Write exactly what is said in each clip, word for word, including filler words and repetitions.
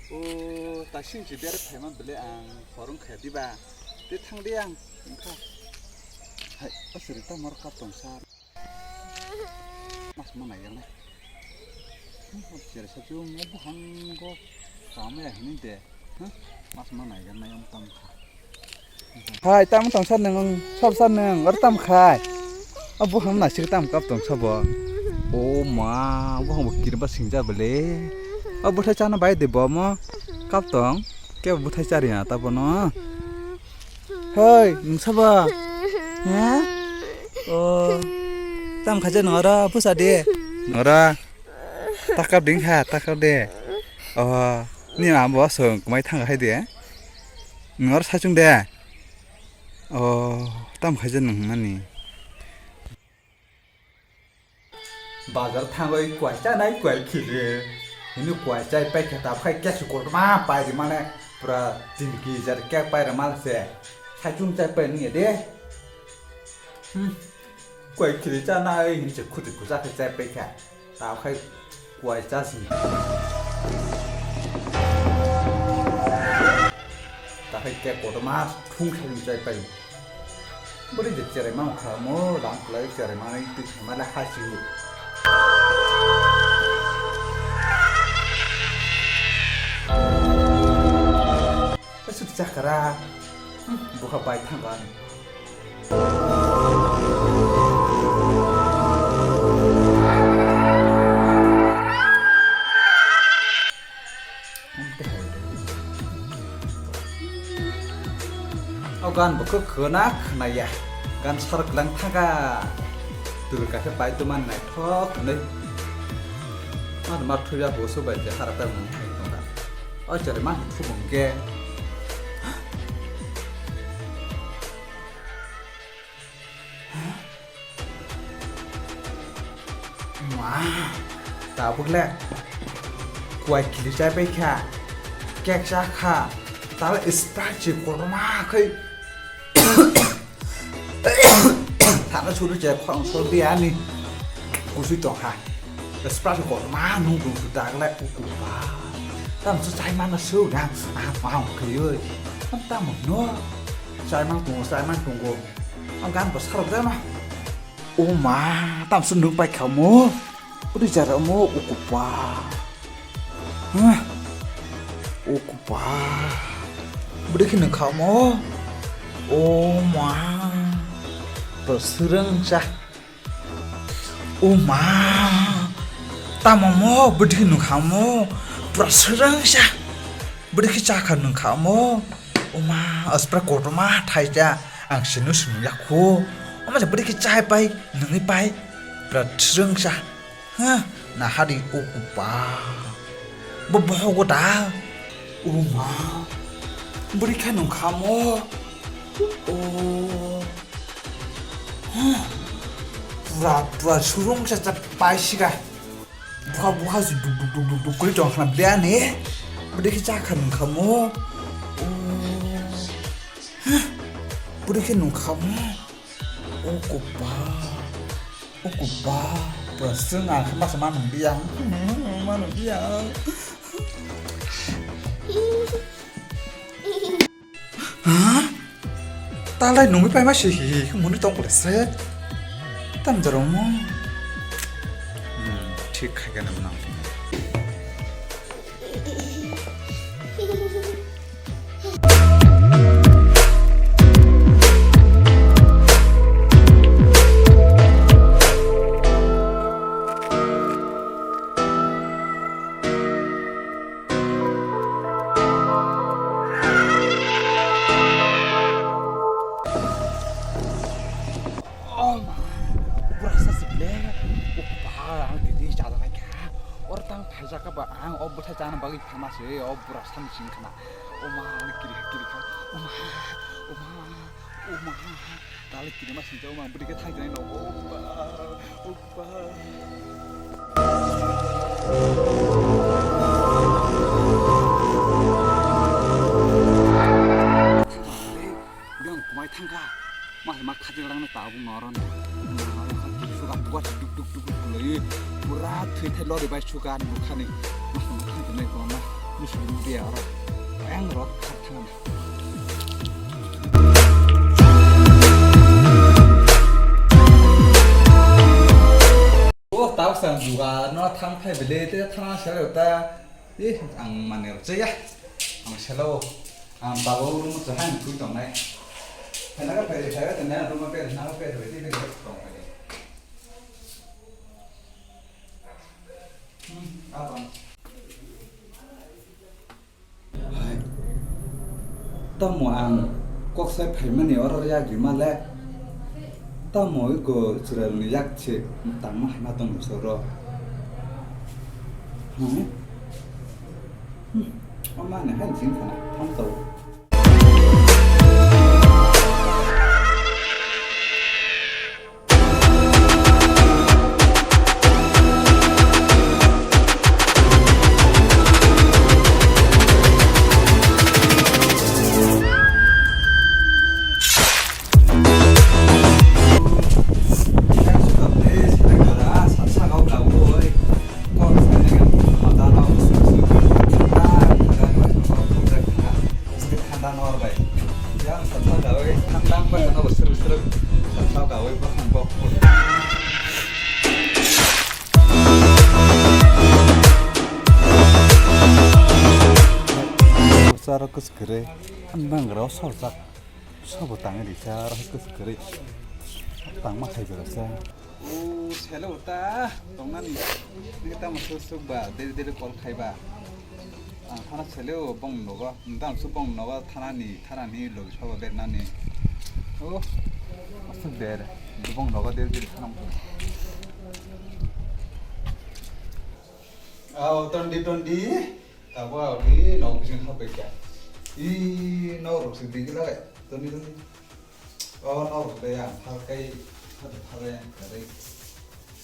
O, ta sing si bere phaima bele ang horong kha diba. Te thang de ang wngkha. Hai, aswrwng ta mor kap tong sa. Mas ma nai yang nai. Hmm, jere sa chung mo buhang go. Kama ya hini de. Huh? Mas ma nai yang nai ang tam kha. Hai, tamo tong sa nung, sab sa nung, or tam khai. Abo ham na sik tam kap tong sa bo. O ma, bo ham kir ba sing ja bele. Abo thai chana bai de bo mo. Kap tong, ke bo thai chari na ta bo no. Hoi, nung sa bo. Ha? O, tam khaja nora, pusa de. Nora. Takap ding kha, takap de. O, ni ma bo song kumai thang hai de. Nor sa chung de. O, tam khaja nung mani. Bazar thangoi kwai chanai kwai khili. Hini kwai chai pai khe ta phai kya su kor ma pai di mane pura tin ki jar kya pai ra mal se. Sa chung chai pai ni de. Hmm. Kwai khili chanai hini se khuti khusa khe chai pai kha. Ta khai kwai cha sini. Ta khai ke kotorma thung khai chai pai. Bori je cherai ma kha mo lam klai cherai ma nai tu ma la ha si. Asuk chakara. Bukha bai thang ani. O gan bo khe khwna khwnaya. Gan sar klang thaka. Tubui kaisa pai tuma naithok hwnwi. Ma ma thuya bo subai je harap ta mung thai tongkha. O chwrai ma thubung khe. Ma, tabuk le kwai kili chai pai kha, cake cha kha, tala Sprite se kotorma khai. Thana suru je khorang sor di ani. Kusui tong ha. Sprite se kotorma nung dung su dak le ukupa. Tam su chai mana su na. Ah, wow, kuyoi. Tam tam no. Chai mang tung, chai mang tung go. Ang gan bo sarok jana. O ma, tamsuk nung pai kha mo. Bwrwi jara mo, o kupa. Huh? O kupa. Bwrwi khe nung kha mo. O ma. Bo swrwng sa. O ma. Tamo mo, bwrwi khe nung kha mo. Pura swrwng sa. Bwrwi khe cha kha nung kha mo. O ma, aspra kotorma thai cha. Ang sinu sinu ya khu. O ma, bwrwi khe chai pai, nungwi pai. Pura swrwng sa. Ha, na hari o kupa. Bo bohogo da. O ma. Bwrwi khe nung kha mo. O. Huh. Pura, pura swrwng sa cha pai sika. Bukha, bukha se duk, duk, duk, duk, duk kori tong khna bia ni. Bwrwi khe cha kha nung kha mo. O. Huh. Bwrwi khe nung kha mo. O kupa. O kupa. Pura swrwng ang khe masa ma nung bia. Ma nung bia. Ha? Talai nungwi paima se hi hi hi muni tong kole se. Tam jaro mo. Hmm, thik khai gana mano. Oh ma, bura sa sik le. O ba, ang tini cha da kha. Or tang phai ja kha ba, ang o bwthai chana bagwi phama se, o bura sa ni sing khana. O ma, ang kiri kha, kiri kha. O ma, o ma, o ma. Tali kiri ma sing ja, o ma, bwrwi khe thai jai no. O ba, o ba. Yang kumai thangkha. Mas ma khajil rang na tabung noron. Suka buat duk duk duk duk lai. Pura thwi thai lori bai suka ni bukhani. Mas ma thang nai ko na. Musu Ya, oro. Ayang ro, thar thang. O, tao sang juga no thang phai bele te thang sel ta. Eh, ang mane ro ya. Ang selo. Ang babo rum cha han thui tong nai. Kana ka phai phai ta na rum pe na pe phai te tong phai. Hmm, abang. Hai. Tamo ang kok sai phaimani oro yagwi ma le. Tamo iko chwrairokni yak se tangma hai ma tong bwswk ro. Hmm? Hmm. O mani hai jing khana, thang tao. Thanda nor bai. Yang sata gawi thang tang bai no sruk sruk sata gawi bo thang bok. Sara kus kre, ang bang rao sor jak, sobo tang ri sa, rao kus kre, tang ma khai bera sa. O selo ta tongnani. Nini tamo suk suk ba deri deri call khai ba. Ang thana selo bong nogo. Nda ang suk bong nogo thanani thanani logi soba bernani. O asuk ber. Bong nogo deri deri thana. Ao tondi tondi. Tabo ao di nog bising hapai kya. I nog rok sik digi lagai. Tondi tondi. O, no, rwkle ang phar kai, phar, phar yang kari.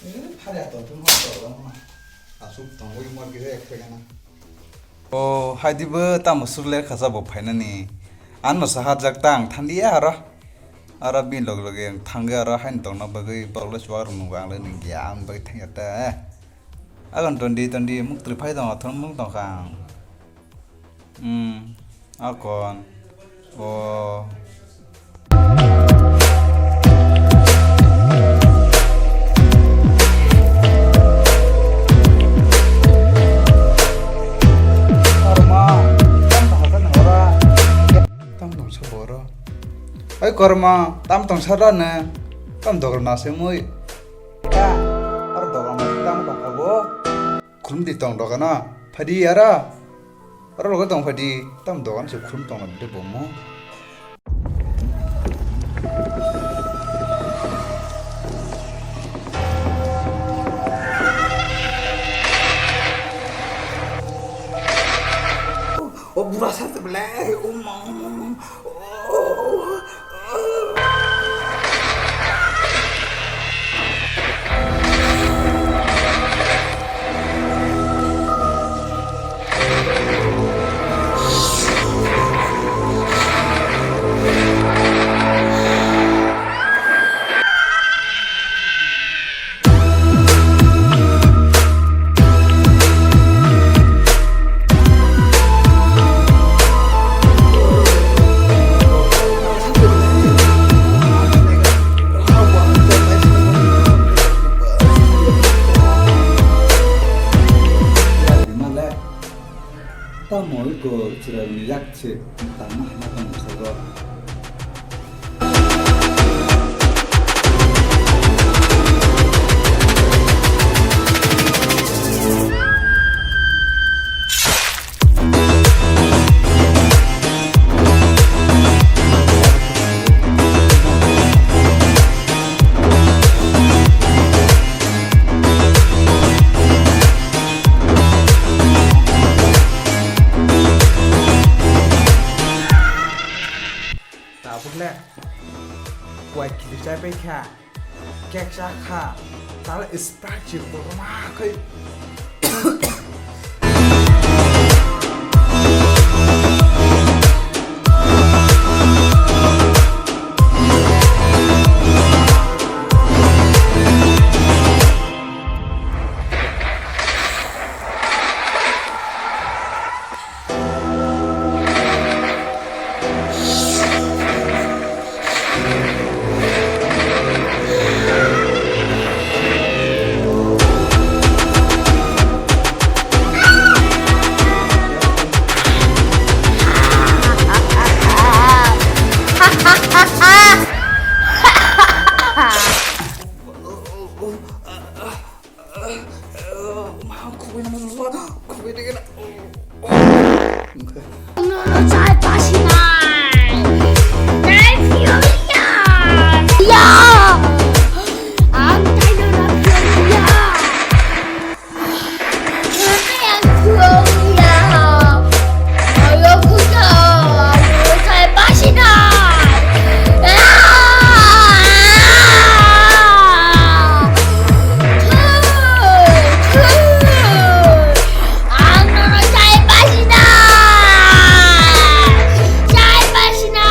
Eh, phar ya to, tun hor to, no. Asuk tongwi mor kisa ek phegana. O, hai di bo tamo suk le khacha bo phainani. Ano sa hajak ta ang thandiya aro. Aro bin log log ang thangwi aro hain tongna bagwi borok le chuwak rok nungkha ang le nungya ang bagwi thangya ta. Agon tondi tondi muk twi phai tongo thon mung tongkha ang. Hmm, akon. O. Korma, tam tong sa nang ora. Tam tong sa boro. Oi korma, tam tong sa ra ne. Tam dogon na se mui. Ya, aro dogon na tam tong sa bo. Khulum di tong dogan na. Phadi ara. Oro loge tong phai di, tam dogan se khum tong de bomo. O bura sa te ble, o ma, o ma, o. Tamo iko chwrairokni yak se tangma hai ma tong bwswk rok. Tabuk le kuai kili chai pai kha, cake cha kha, tala Sprite chi kotorma khai. Nono chai pasinai. Tei furious. Ya. Ang tei nono furious. Ang furious. Ayo, puta. Nono chai pasinai. Ah. Ang nono chai pasinai! Chai pasinai!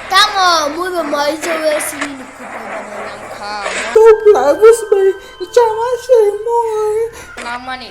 Tamo, mui bo mai jawe sini nukhu pai bana langkha. Topla bus bai chama se moi. Namani.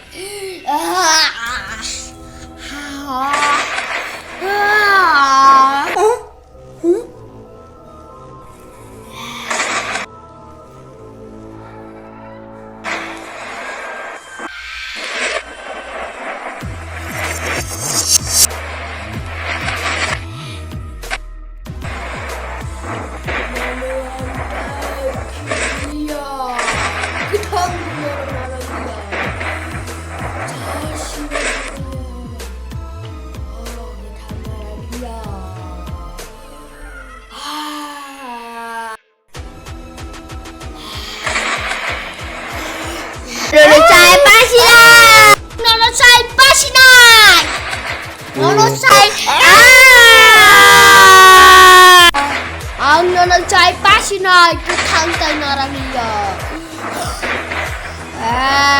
Nono chai pasinai! Nono chai pasinai! Nono chai, ah! Ang nono chai pasinai, kwthang tai narang ya. Ah!